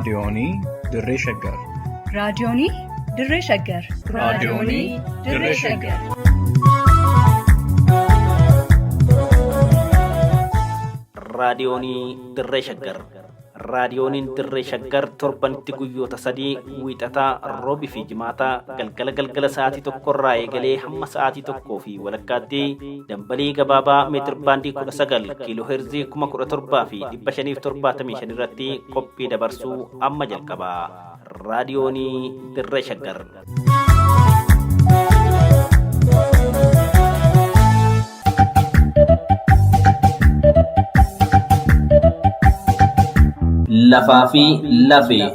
Raadiyoonii Dirree Shaggar. Raadiyoonii Dirree Shaggar. Raadiyoonii Dirree Shaggar. Raadiyoonii Dirree Shaggar. Raadiyooniin Dirree Shaggar torbanitti guyyoota sadii wiixataa, roobii fi jimaataa galgala galgala sa'aatii tokkorraa eegalee hamma sa'aatii tokkoo fi walakkaatti dambalii gabaabaa meetir baandii 19 kiiloo heerzii 17,575 irratti qophii dabarsuu amma jalqaba. Raadiyoonii Dirree Shaggar. Lafaa fi lafee.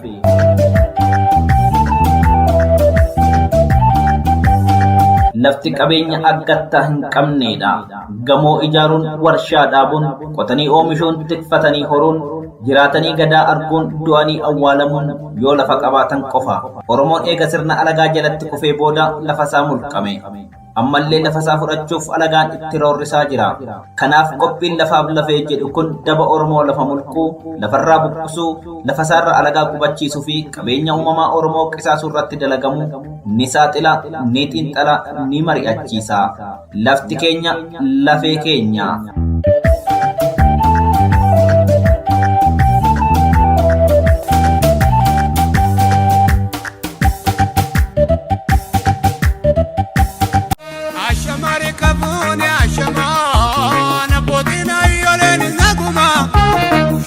Lafti qabeenya akkattaa hin qabneedha. Gamoo ijaaruun, warshaa dhaabuun, qotanii oomishuun, tikfatanii horuun, jiraatanii gadaa arguun, du'anii awwaalamuun yoo lafa qabaatan qofa. Oromoon eega sirna alagaa jalatti kufee booda lafa isaa mulqame. Ammallee lafa isaa fudhachuuf alagaan itti roorrisaa jira. Kanaaf qophiin lafaaf lafee jedhu kun daba Oromoo lafa mulquu, lafarraa buqqisuu, lafa isaarra alagaa qubachiisuu fi qabeenya uumamaa Oromoo qisaasuu irratti dalagamu ni saaxila, ni xiinxala, ni mari'achiisa. Lafti keenya lafee keenya. Ashamari kafuuni ashamaan abbootiin ayyooleen naguma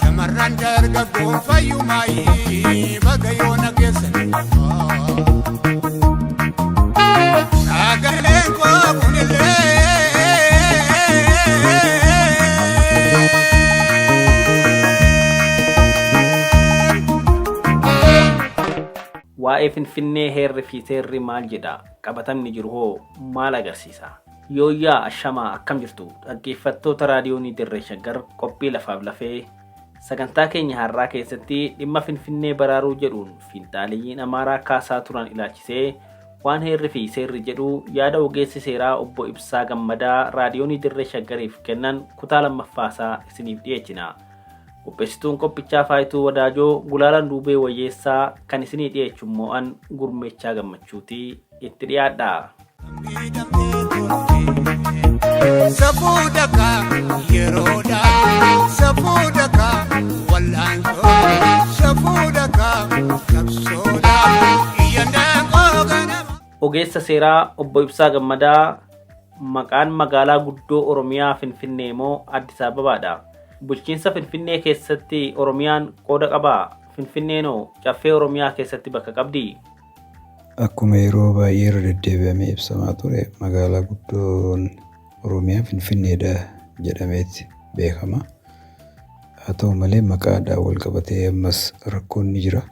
shamarran dargaggoon fayyumaayi baga yoona keessan. Sagaleen koo kunillee. Waa'ee Finfinnee heerri fi seerri maal jedha? Qabatamni jiru hoo maal agarsiisa? Yooyyaa ashamaa akkam jirtu dhaggeeffattoota raadiyoonii Dirree Shaggar qophii lafaaf lafee sagantaa keenya har'aa keessatti dhimma Finfinnee baraaruu jedhuun fiinxaaliyyiin Amaaraa kaasaa turan ilaalchisee waan heerri fi seerri jedhu yaada ogeessi seeraa obbo Ibsaa Gammadaa raadiyoonii Dirree Shaggariif kennan kutaa lammaffaasaa isiniif dhiyeechina. Qopheessituun qophichaa Faayituu Wadaajoo Gulaalaan Duubee Wayyeessaa kan isinii dhiyeechu immoo an Gurmeechaa Gammachuuti itti dhiyaadha. Safuu dakaa yeroodha safuu dakaa wallaansoo safuu dakaa qabsoodha iyyannaan koo ganama. Ogeessa seeraa obbo Ibsaa Gammadaa maqaan magaalaa guddoo Oromiyaa Finfinnee moo Addis Ababaadha? Bulchiinsa Finfinnee keessatti Oromiyaan qooda qabaa? Finfinneenoo caffee Oromiyaa keessatti bakka qabdii? Akkuma yeroo baay'ee irra deddeebi'amee ibsamaa ture magaalaa guddoon Oromiyaa Finfinneedha jedhameeti beekama. Haa ta'u malee maqaadhaan wal qabatee ammas rakkoon ni jira.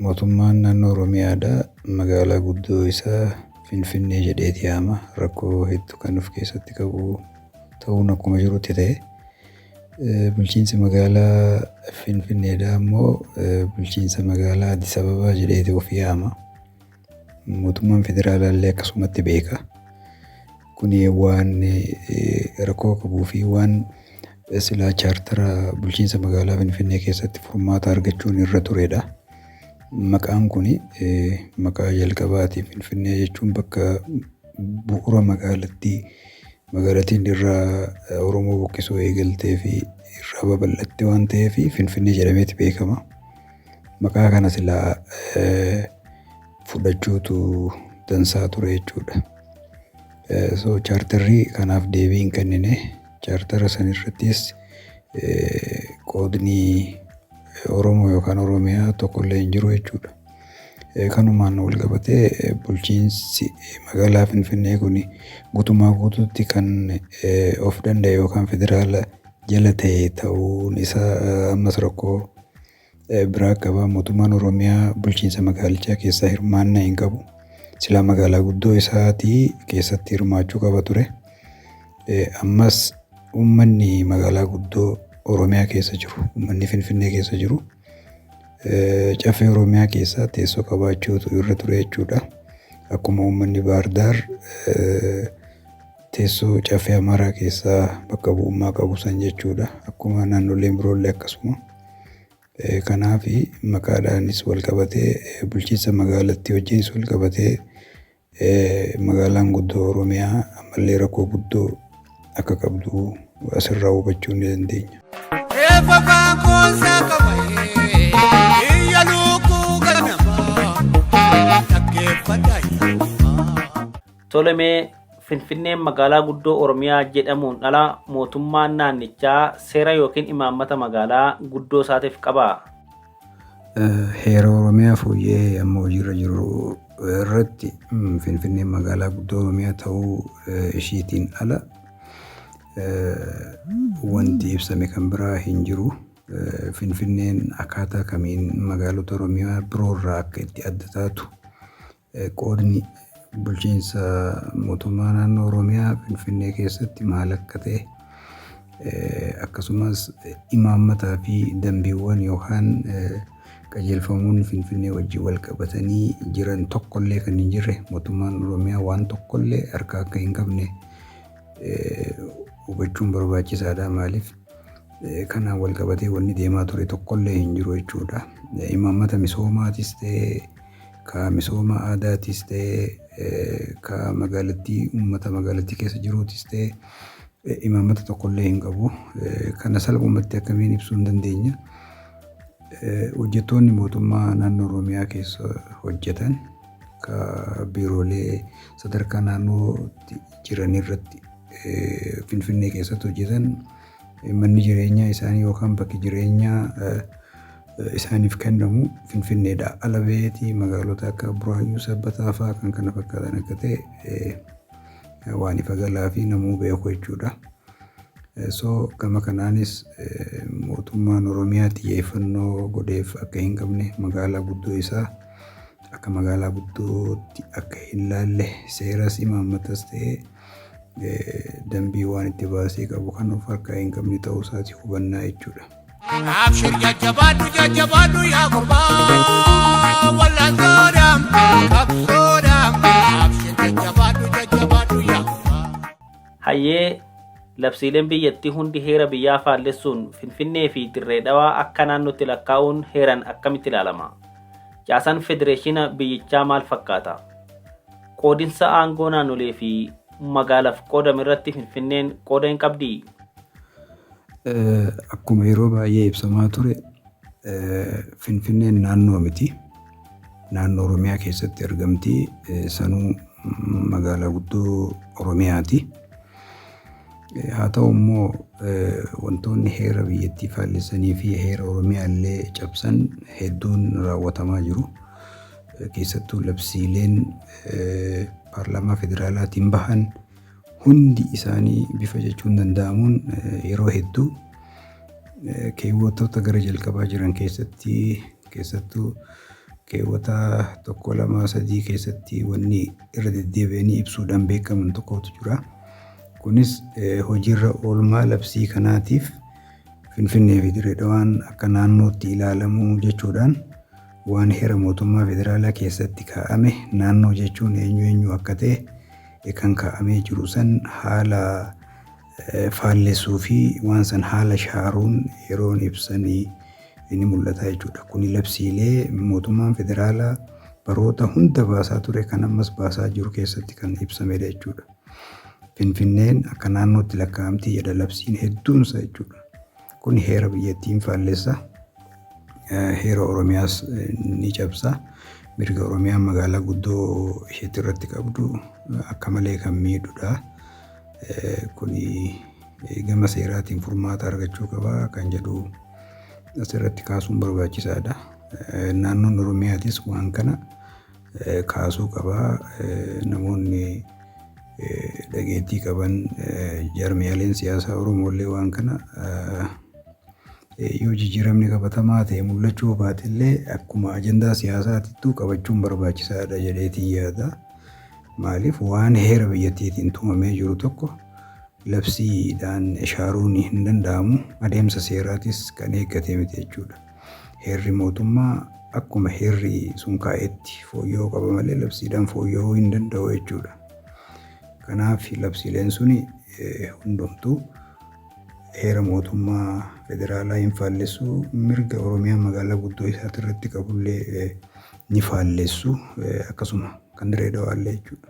Mootummaan naannoo Oromiyaadha magaalaa guddoo isaa Finfinnee jedheeti yaama. Rakkoo hedduu kan of keessatti qabu ta'uun akkuma jirutti ta'e. Bulchiinsi magaalaa Finfinneedhaa immoo bulchiinsa magaalaa Addis Ababaa jedheeti of yaama. Mootummaan federaalaa illee akkasumatti beeka. Kuni waan rakkoo qabuu fi waan silaa chaartara bulchiinsa magaalaa Finfinnee keessatti furmaata argachuun irra turedha. Maqaan kuni maqaa jalqabaati. Finfinnee jechuun bakka bu'uura magaalattii magaalattiin irraa Oromoo buqqisuu eegaltee fi irraa babal'atte waan ta'eef Finfinnee jedhameeti beekama. Maqaa kana silaa fudhachuutu dansaa ture jechuudha. So chaartarri kanaaf deebii hin kennine. Chaartara san irrattis qoodni Oromoo yookaan Oromiyaa tokkollee hin jiru jechuudha. Kanumaan wal qabatee bulchiinsi magaalaa Finfinnee kun guutumaa guutuutti kan of danda'e yookaan federaala jala ta'e ta'uun isaa ammas rakkoo biraa qaba. Mootummaan Oromiyaa bulchiinsa magaalichaa keessaa hirmaannaa hin qabu. Silaa magaalaa guddoo isaatii keessatti hirmaachuu qaba ture. Ammas uummanni magaalaa guddoo Oromiyaa keessa jiru, uummanni Finfinnee keessa jiru caffee Oromiyaa keessaa teessoo qabaachuutu irra ture jechuudha. Akkuma uummanni Baahir Daar teessoo caffee Amaaraa keessaa bakka bu'ummaa qabu san jechuudha. Akkuma naannoleen biroollee akkasuma. Kanaaf maqaadhaanis wal qabatee bulchiinsa magaalattii wajjinis wal qabatee magaalaan guddoo Oromiyaa ammallee rakkoo guddoo akka qabdu asirraa hubachuu ni dandeenya. Reeffa baankoonsaa qabayee iyya lukkuu ganamaa dhaggeeffadhaa yaa. Tole mee Finfinneen magaalaa guddoo Oromiyaa jedhamuun ala mootummaan naannichaa seera yookiin imaammata magaalaa guddoo isaatiif qabaa? Heera Oromiyaa fooyya'ee amma hojiirra jiru irratti Finfinneen magaalaa guddoo Oromiyaa ta'uu ishiitiin ala wanti ibsame kan biraa hin jiru. Finfinneen akkaataa kamiin magaalota Oromiyaa biroorraa akka itti adda taatu qoodni bulchiinsa mootummaa naannoo Oromiyaa Finfinnee keessatti maal akka ta'e akkasumas imaammataa fi dambiiwwan yookaan qajeelfamoonni Finfinnee wajjin wal qabatanii jiran tokkollee kan hin jirre mootummaan Oromiyaa waan tokkollee harkaa akka hin qabne hubachuun barbaachisaadha. Maaliif kanaan wal qabatee wanni deemaa ture tokkollee hin jiru jechuudha. Imaammata misoomaatis ta'ee ka misooma aadaatis ta'ee ka magaalattii uummata magaalattii keessa jiruutis ta'ee imaammata tokkollee hin qabu. Kana salphumatti akkamiin ibsuu hin dandeenya. Hojjettoonni mootummaa naannoo Oromiyaa keessa hojjetan ka biiroolee sadarkaa naannootti jiran irratti Finfinnee keessatti hojjetan manni jireenyaa isaanii yookaan bakki jireenyaa isaaniif kennamu Finfinneedha. Ala baheetii magaalota akka Buraayyuu, Sabbataa fa'aa kan kana fakkaatan akka ta'e waan ifa galaa fi namuu beeku jechuudha. So gama kanaanis mootummaan Oromiyaa xiyyeeffannoo godheef akka hin qabne magaalaa guddoo isaa akka magaalaa guddootti akka hin laalle seeras imaammatas ta'ee dambii waan itti baasee qabu kan of harkaa hin qabne ta'uu isaati hubannaa jechuudha. Abshir jajjabaadhu jajjabaadhu yaa gurbaa wal'aansoodhaam qabsoodhaam abshir jajjabaadhu jajjabaadhu yaa gurbaa. Hayyee labsiileen biyyattii hundi heera biyyaa faallessuun Finfinnee fi Dirree Dhawaa akka naannootti lakkaa'uun heeran akkamitti ilaalama? Caasaan federeeshina biyyichaa maal fakkaata? Qoodinsa aangoo naannolee fi magaalaaf qoodame irratti Finfinneen qooda hin qabdii? Akkuma yeroo baay'ee ibsamaa ture Finfinneen naannoo miti. Naannoo Oromiyaa keessatti argamti. Sanuu magaalaa guddoo Oromiyaati. Haa ta'u immoo wantoonni heera biyyattii faallessanii fi heera Oromiyaa illee cabsan hedduun raawwatamaa jiru. Keessattuu labsiileen paarlaamaa federaalaatiin bahan hundi isaanii bifa jechuun danda'amuun yeroo hedduu keewwattoota gara jalqabaa jiran keessatti keessattuu keewwata 1 2 3 keessatti wanni irra deddeebi'anii ibsuudhaan beekaman tokkotu jira. Kunis hojiirra oolmaa labsii kanaatiif Finfinnee fi Dirree Dhawaan akka naannootti ilaalamuu jechuudhaan waan heera mootummaa federaalaa keessatti kaa'ame naannoo jechuun eenyu eenyu akka ta'e kan kaa'amee jiru san haala faallessuu fi waan san haala shaaruun yeroon ibsanii ni mul'ata jechuudha. Kuni labsiilee mootummaan federaalaa baroota hunda baasaa ture kan ammas baasaa jiru keessatti kan ibsamedha jechuudha. Finfinneen akka naannootti lakkaa'amti jedha labsiin hedduunsa jechuudha. Kun heera biyyattiin faallessa. Heera Oromiyaas ni cabsa. Mirga Oromiyaan magaalaa guddoo isheetti irratti qabdu akka malee kan miidhudha. Kuni gama seeraatiin furmaata argachuu qaba kan jedhu asirratti kaasuun barbaachisaadha. Naannoon Oromiyaatis waan kana kaasuu qaba. Namoonni dhageettii qaban jaarmiyaaleen siyaasaa Oromoollee waan kana yoo jijjiiramni qabatamaa ta'e mul'achuu baatellee akkuma ajandaa siyaasaatittuu qabachuun barbaachisaadha jedheetiin yaada. Maaliif waan heera biyyattiitiin tumamee jiru tokko labsiidhaan shaaruun hin danda'amu adeemsa seeraatis kan eeggate miti jechuudha. Heerri mootummaa akkuma heerri sun kaa'etti fooyya'uu qaba malee labsiidhaan fooyya'uu hin danda'u jechuudha. Kanaaf labsiileen suni hundumtuu Heera mootummaa federaalaa hin faallessu, mirga Oromiyaan magaalaa guddoo isaati irratti qabullee ni faallessu, akkasuma kan Dirree Dhawaallee jechuudha.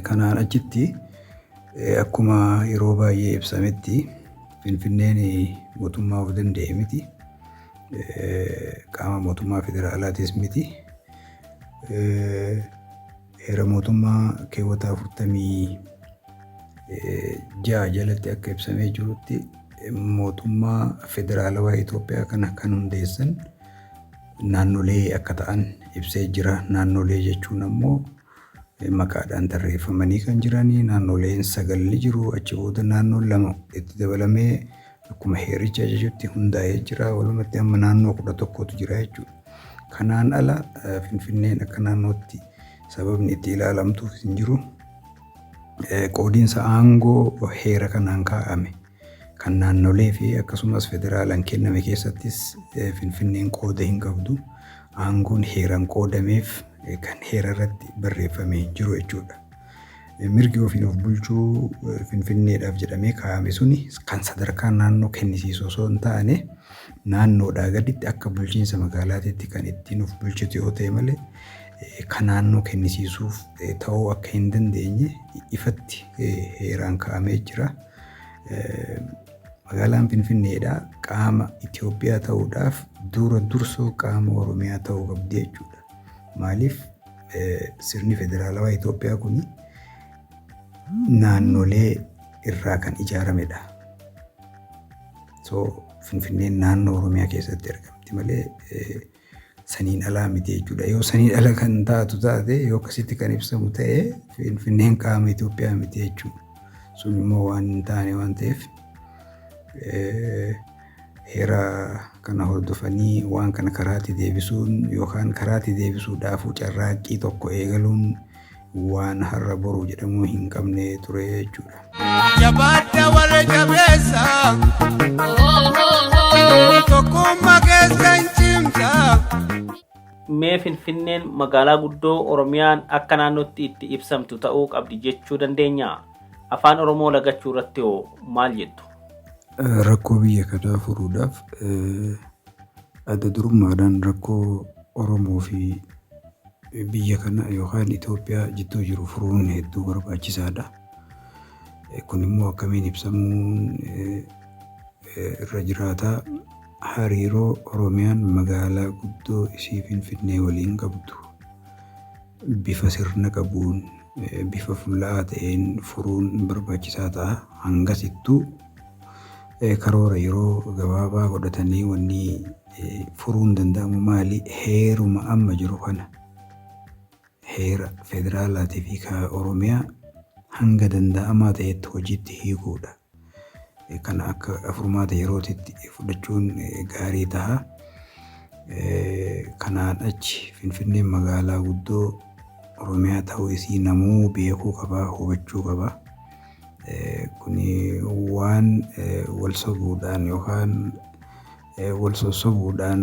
Kanaan achitti akkuma yeroo baay'ee ibsametti Finfinneen mootummaa of danda'e miti. Qaama mootummaa federaalaatis miti. Heera mootummaa keewwata 46 jalatti akka ibsamee jirutti mootummaa federaalawaa Itoophiyaa kana kan hundeessan naannolee akka ta'an ibsee jira. Naannolee jechuun ammoo maqaadhaan tarreeffamanii kan jiranii naannoleen 9 ni jiru. Achi booda naannoon 2 itti dabalamee akkuma heerichi ajajutti hundaa'ee jira. Walumatti amma naannoo 11tu jira jechuudha. Kanaan ala Finfinneen akka naannootti sababni itti ilaalamtuuf hin jiru. Qoodiinsa aangoo heera kanaan kaa'ame kan naannolee fi akkasumas federaalaan kenname keessattis Finfinneen qooda hin qabdu. Aangoon heeraan qoodameef kan heera irratti barreeffame hin jiru jechuudha. Mirgi ofiin of bulchuu Finfinneedhaaf jedhamee kaa'ame suni kan sadarkaa naannoo kennisiisu osoo hin taane naannoodhaa gaditti akka bulchiinsa magaalaatiitti kan ittiin of bulchitu yoo ta'e malee kan naannoo kennisiisuuf ta'uu akka hin dandeenye ifatti heeraan kaa'amee jira. Magaalaan Finfinneedhaa qaama Itoophiyaa ta'uudhaaf dura dursoo qaama Oromiyaa ta'uu qabdi jechuudha. Maaliif sirni federaalawaa Itoophiyaa kun naannolee irraa kan ijaaramedha. So Finfinneen naannoo Oromiyaa keessatti argamti malee saniin alaa miti jechuudha. Yoo saniin ala kan taatu taate, yoo akkasitti kan ibsamu ta'e, Finfinneen qaama Itoophiyaa miti jechuudha. Sun immoo waan hin taane waan ta'eef heera kana hordofanii waan kana karaatti deebisuun yookaan karaatti deebisuudhaafuu carraaqqii tokko eegaluun waan har'a boru jedhamuu hin qabne ture jechuudha. Jabaadha wal jabeessa. Tokkummaa keessan cimsa. Mee Finfinneen magaalaa guddoo Oromiyaan akka naannootti itti ibsamtu ta'uu qabdi jechuu dandeenya? Afaan Oromoo lagachuu irratti hoo maal jettu? Rakkoo biyya kanaa furuudhaaf adda durummaadhaan rakkoo Oromoo fi biyya kana yookaan Itoophiyaa jidduu jiru furuun hedduu barbaachisaadha. Kun immoo akkamiin ibsamuun irra jiraata? Hariiroo Oromiyaan magaalaa guddoo isii Finfinnee waliin qabdu bifa sirna qabuun, bifa fulla'aa ta'een furuun barbaachisaa ta'a. Hangasittuu karoora yeroo gabaabaa godhatanii wanni furuun danda'amu maali? Heeruma amma jiru kana, heera federaalaatii fi ka Oromiyaa hanga danda'amaa ta'etti hojiitti hiikuudha. Kana akka furmaata yerootitti fudhachuun gaarii ta'a. Kanaan achi Finfinneen magaalaa guddoo Oromiyaa ta'uu isii namuu beekuu qaba, hubachuu qaba. Kuni waan wal sobuudhaan yookaan wal sossobuudhaan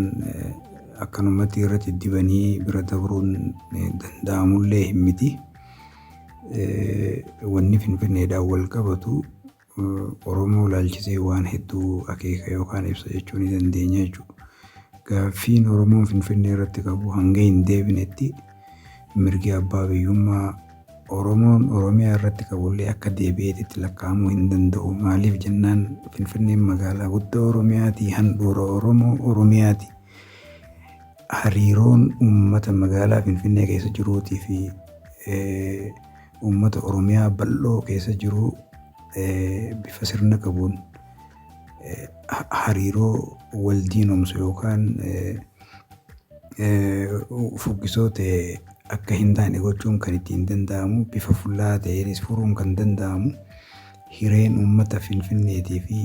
akkanumatti irratti dibanii bira dabruun danda'amullee hin miti. Wanni Finfinneedhaan wal qabatu Oromoo ilaalchisee waan hedduu akeeka yookaan ibsa jechuu ni dandeenya jechuudha. Gaaffiin Oromoon Finfinnee irratti qabu hanga hin deebinetti mirgi abbaa biyyummaa Oromoon Oromiyaa irratti qabullee akka deebi'eetitti lakkaa'amuu hin danda'u. Maaliif jennaan Finfinneen magaalaa guddoo Oromiyaati, handhuura Oromoo Oromiyaati. Hariiroon uummata magaalaa Finfinnee keessa jiruutii fi uummata Oromiyaa bal'oo keessa jiru bifa sirna qabuun hariiroo wal diinomsu yookaan fuggisoo ta'e akka hin taane gochuun kan ittiin danda'amu, bifa fullaa ta'eenis furuun kan danda'amu, hireen uummata Finfinneetii fi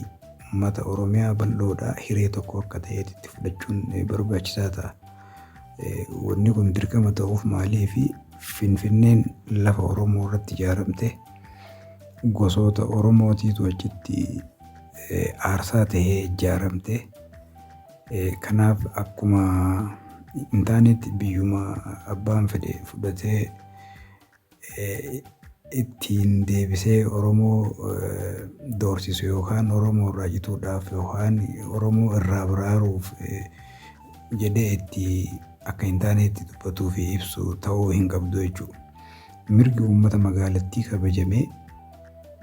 uummata Oromiyaa bal'oodha hiree tokko akka ta'eetitti fudhachuun barbaachisaa ta'a. Wanni kun dirqama ta'uuf maaliif? Finfinneen lafa Oromoo irratti ijaaramte, gosoota Oromootiitu achitti aarsaa ta'ee ijaaramte. Kanaaf akkuma hin taanetti biyyuma abbaan fedhe fudhatee ittiin deebisee Oromoo doorsisu yookaan Oromoo irraa cituudhaaf yookaan Oromoo irraa baraaruuf jedhee itti akka hin taane itti dubbatuu fi ibsu ta'uu hin qabdu jechuudha. Mirgi uummata magaalattii kabajamee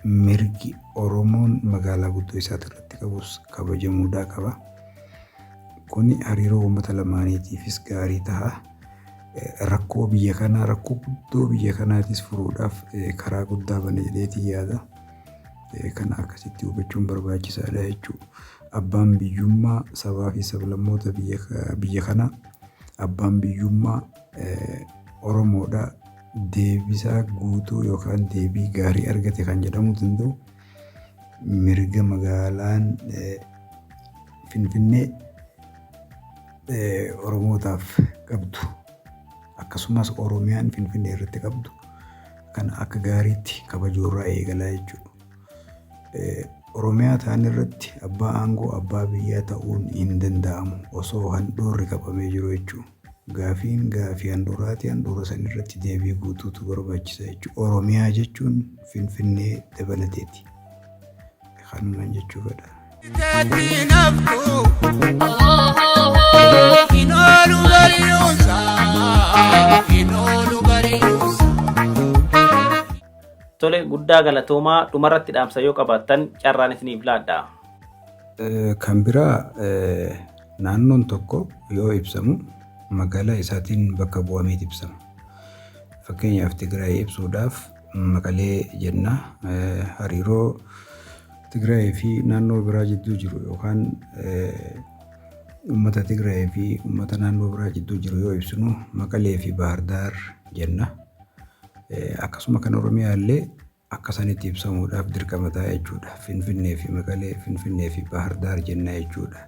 mirgi Oromoon magaalaa guddoo isaati irratti qabus kabajamuudhaa qaba. Kuni hariiroo uummata lamaaniitiifis gaarii ta'a. Rakkoo biyya kanaa rakkoo guddoo biyya kanaatis furuudhaaf karaa guddaa bana jedheetiin yaada. Kana akkasitti hubachuun barbaachisaadha jechuudha. Abbaan biyyummaa sabaa fi sablammoota biyya kanaa abbaan biyyummaa Oromoodha. Deebisaa guutuu yookaan deebii gaarii argate kan jedhamuu danda'u mirga magaalaan Finfinnee Oromootaaf qabdu akkasumas Oromiyaan Finfinnee irratti qabdu kana akka gaariitti kabajuurraa eegalaa jechuudha. Oromiyaa ta'an irratti abbaa aangoo abbaa biyyaa ta'uun hin danda'amu osoo handhuurri qabamee jiru jechuudha. Gaafiin gaafii handhuuraati handhuura san irratti deebii guutuutu barbaachisa jechuudha. Oromiyaa jechuun Finfinnee dabalateeti. Kanumaan jechuu fedha. Teetti naftu hin oolu bari'uunsaa hin oolu bari'uunsaa. Tole, guddaa galatoomaa. Dhumarratti dhaamsa yoo qabaattan carraan isiniif laadha. Kan biraa, naannoon tokko yoo ibsamu magaalaa isaatiin bakka bu'ameet ibsama. Fakkeenyaaf, Tigraay ibsuudhaaf Maqalee jenna. Hariiroo Tigraay fi naannoo biraa jidduu jiru yookaan uummata Tigraay fi uummata naannoo biraa jidduu jiru yoo ibsinu Maqalee fi Baahirdaar jenna. Akkasuma kan Oromiyaa illee akka sanitti ibsamuudhaaf dirqama ta'a jechuudha. Finfinnee fi Maqalee, Finfinnee fi Baahirdaar jenna jechuudha.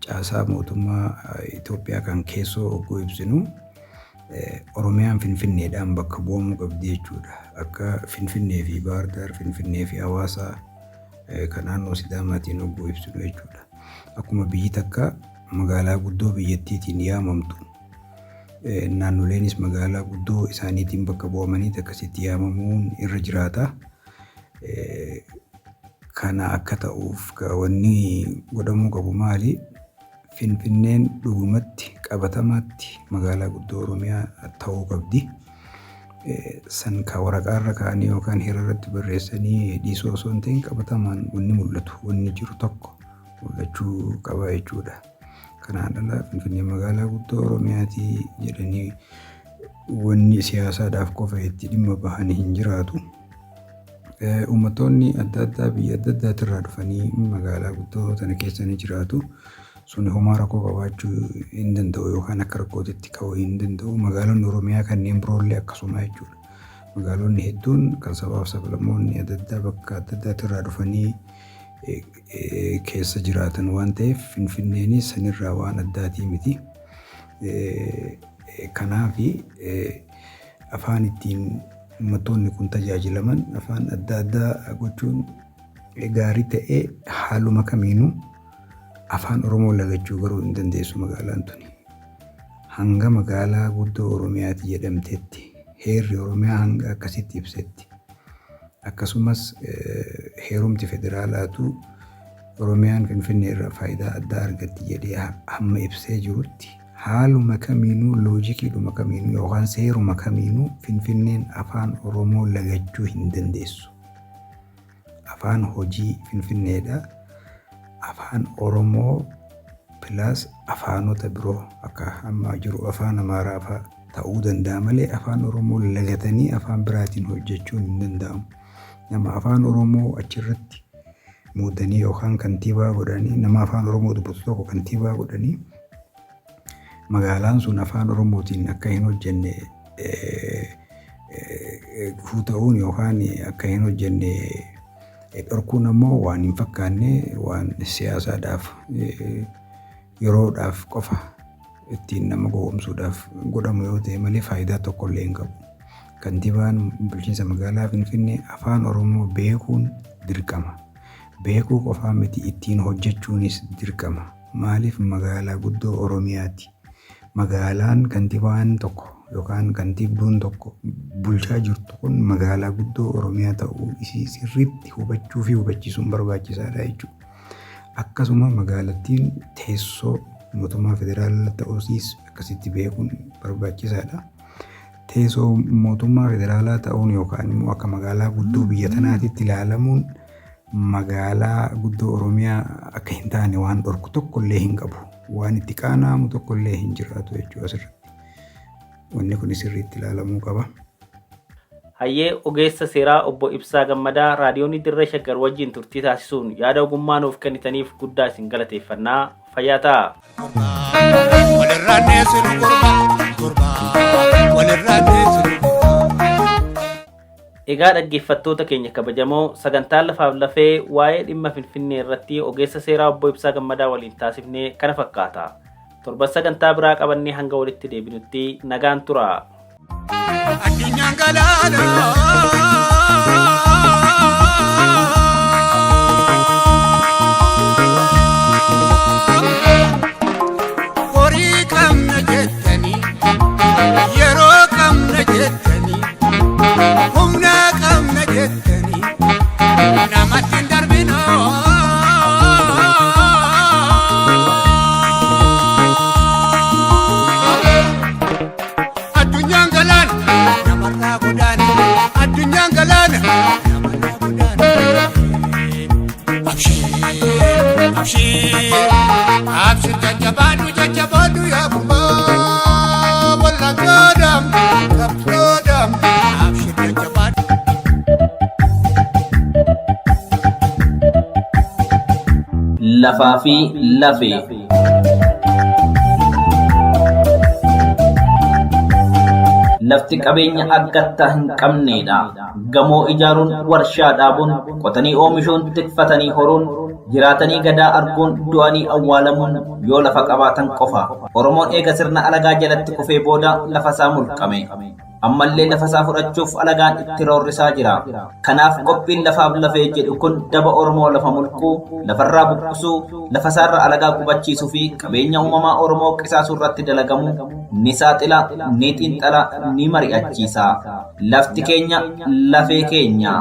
Caasaa mootummaa Itoophiyaa kan keessoo hogguu ibsinu Oromiyaan Finfinneedhaan bakka bu'amuu qabdi jechuudha. Akka Finfinnee fi Baahirdaar, Finfinnee fi Hawaasaa kan naannoo Sidaamaatiin hogguu ibsinu jechuudha. Akkuma biyyi takka magaalaa guddoo biyyattiitiin yaamamtu, naannoleenis magaalaa guddoo isaaniitiin bakka bu'amanii akkasitti yaamamuun irra jiraata. Kana akka ta'uuf wanni godhamuu qabu maali? Finfinneen dhugumatti qabatamaatti magaalaa guddoo Oromiyaa ta'uu qabdi. San ka waraqaarra kaa'anii yookaan heera irratti barreessanii dhiisuu osoo hin ta'in qabatamaan wanni mul'atu, wanni jiru tokko mul'achuu qaba jechuudha. Kanaan ala Finfinneen magaalaa guddoo Oromiyaati jedhanii wanni siyaasaadhaaf qofa itti dhimma bahan hin jiraatu. Uummattoonni adda addaa biyya adda addaatirraa dhufanii magaalaa guddoo tana keessa ni jiraatu. Suni homaa rakkoo qabaachuu hin danda'u yookaan akka rakkootitti ka'uu hin danda'u. Magaalonni Oromiyaa kanneen biroollee akkasuma jechuudha. Magaalonni hedduun kan sabaaf sablammoonni adda addaa bakka adda addaatirraa dhufanii keessa jiraatan waan ta'eef, Finfinneenis sanirraa waan addaatii miti. Kanaafi afaan ittiin uummattoonni kun tajaajilaman afaan adda addaa gochuun gaarii ta'ee, haaluma kamiinuu afaan Oromoo lagachuu garuu hin dandeessu magaalaan tuni. Hanga magaalaa guddoo Oromiyaati jedhamtetti, heerri Oromiyaa hanga akkasitti ibsetti, akkasumas heerumti federaalaatu Oromiyaan Finfinnee irraa faayidaa addaa argatti jedhee hamma ibsee jirutti, haaluma kamiinuu, loojikiidhuma kamiinuu yookaan seeruma kamiinuu Finfinneen afaan Oromoo lagachuu hin dandeessu. Afaan hojii Finfinneedha. Afaan Oromoo plus afaanota biroo akka amma jiru afaan Amaaraa fa'aa ta'uu danda'a malee afaan Oromoo lagatanii afaan biraatiin hojjechuun hin danda'amu. Nama afaan Oromoo achirratti muudanii yookaan kantiibaa godhanii, nama afaan Oromoo dubbatu tokko kantiibaa godhanii, magaalaan sun afaan Oromootiin akka hin hojjenne gufuu ta'uun yookaan akka hin hojjenne dhorkuun ammoo waan hin fakkaanne, waan siyaasaadhaaf yeroodhaaf qofa ittiin nama gowwoomsuudhaaf godhamu yoo ta'e malee faayidaa tokko illee hin qabu. Kantiibaan bulchiinsa magaalaa Finfinnee afaan Oromoo beekuun dirqama. Beekuu qofaa miti, ittiin hojjechuunis dirqama. Maaliif? Magaalaa guddoo Oromiyaati. Magaalaan kantiibaan tokko yookaan kantiibduun tokko bulchaa jirtu kun magaalaa guddoo Oromiyaa ta'uu isii sirriitti hubachuu fi hubachiisuun barbaachisaadha jechuudha. Akkasuma magaalattiin teessoo mootummaa federaalaa ta'uusiis akkasitti beekuun barbaachisaadha. Teessoo mootummaa federaalaa ta'uun yookaan immoo akka magaalaa guddoo biyya tanaatitti ilaalamuun magaalaa guddoo Oromiyaa akka hin taane waan dhorku tokkollee hin qabu. Waan itti qaana'amu tokkollee hin jiraatu jechuudha asirratti. Wanni kun sirriitti ilaalamuu qaba. Hayyee ogeessa seeraa obbo Ibsaa Gammadaa raadiyoonii Dirree Shaggar wajjin turtii taasisuun yaada ogummaa nuuf kennitaniif guddaa isin galateeffannaa fayyaa ta'a. Walirraa dheessinu gurbaa gurbaa walirraa dheessinu gurbaa. Egaa dhaggeeffattoota keenya kabajamoo sagantaan lafaaf lafee waa'ee dhimma Finfinnee irratti ogeessa seeraa obbo Ibsaa Gammadaa waliin taasifnee kana fakkaata. Torban sagantaa biraa qabannee hanga walitti deebinutti nagaan tura. Addunyaan galaana. Horii qabna jettanii yeroo qabna jettanii humna qabna jettanii namatti hin darbinoo. Addunyaan galaana namarraa godaana. Addunyaan galaana namarraa godaana. Abshiir abshiir abshiir jajjabaadhu jajjabaadhu yaa gurbaa wallantoodhaam qabsoodhaam abshiir jajjabaadhu. Lafaa fi lafee. Lafti qabeenya akkattaa hin qabneedha. Gamoo ijaaruun, warshaa dhaabuun, qotanii oomishuun, tikfatanii horuun, jiraatanii gadaa arguun, du'anii awwaalamuun yoo lafa qabaatan qofa. Oromoon eega sirna alagaa jalatti kufee booda lafa isaa mulqame. Ammallee lafa isaa fudhachuuf alagaan itti roorrisaa jira. Kanaaf qophiin lafaaf lafee jedhu kun daba Oromoo lafa mulquu, lafarraa buqqisuu, lafa isaarra alagaa qubachiisuu fi qabeenya uumamaa Oromoo qisaasuu irratti dalagamu ni saaxila, ni xiinxala, ni mari'achiisa. Lafti keenya lafee keenya.